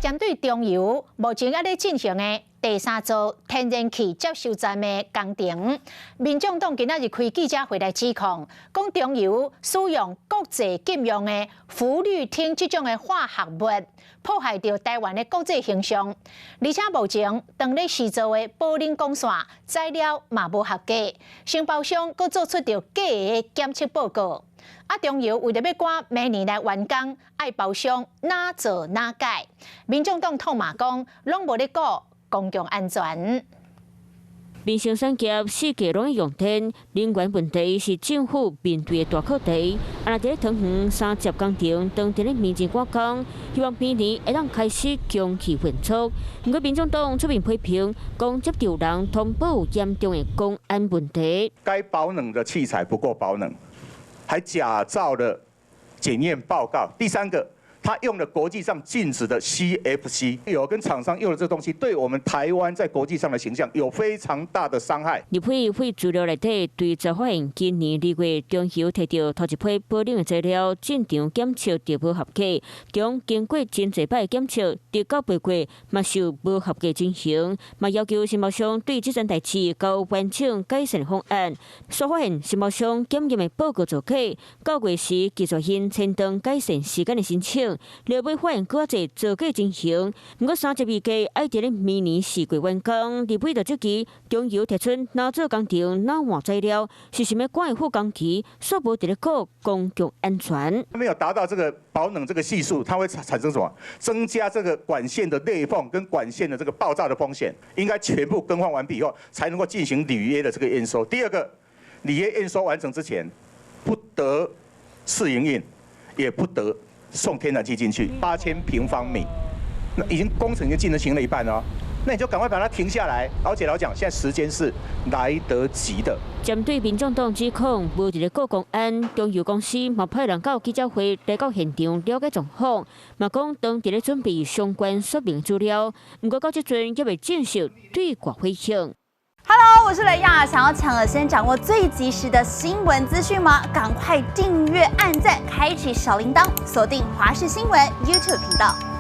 針對中油目前猶咧進行的第三座天然氣接收站的工程，民眾黨今仔日開記者會來指控，講中油使用國際禁用的氟氯烴這種的化學物，破壞著台灣的國際形象。而且目前當咧施作的保冷管線材料嘛無合格，承包商閣做出著假的檢測報告。啊，中油為著欲趕明年來完工，愛包商哪做哪改。民眾黨痛罵講，攏無咧顧公共安全。民生產業四季攏用電，能源問題是政府面對的大課題。啊，若佇咧桃園三接工程當佇咧面前趕工，希望明年會當開始供氣運作。毋過民眾黨出面批評，講接著人通報嚴重的工安問題。該保冷的器材不夠保冷，還假造了檢驗報告。第三個，他用了國際上禁止的 CFC，有跟廠商用了這個東西，對我們台灣在國際上的形象有非常大的傷害。立委會資料內底追查發現，今年2月中油提著頭一批保冷的材料進場檢測著無合格，中經過真濟擺檢測，得到報告嘛受無合格情形，嘛要求承包商對這件代誌交完整改善方案。煞發現承包商檢驗的報告造假，九月時拒絕𪜶延長改善時間的申請。後尾發現閣較濟造假情形，毋過三接預計愛佇咧明年四季完工，立委就質疑中油提出哪做工程哪換材料，是想欲趕會赴工期，煞無佇咧顧公共安全。沒有達到這個保冷這個係數，它會產生什麼？增加這個管線的裂縫跟管線的這個爆炸的風險。應該全部更換完畢以後，才能夠進行履約的這個驗收。第二個，履約驗收完成之前，不得試營運，也不得送天然氣進去。8000平方米，那已經工程已經進行了一半了，那你就趕快把它停下來。而且老講，現在時間是來得及的。針對民眾黨指控無佇咧顧工安，中油公司嘛派人到記者會來到現場了解狀況，嘛講當佇咧準備相關說明資料，毋過到這陣猶未正式對外回應。 Hello，我是雷亞，想要搶先掌握最及時的新聞資訊嗎？趕快訂閱、按讚、開啟小鈴鐺，鎖定華視新聞 YouTube 頻道。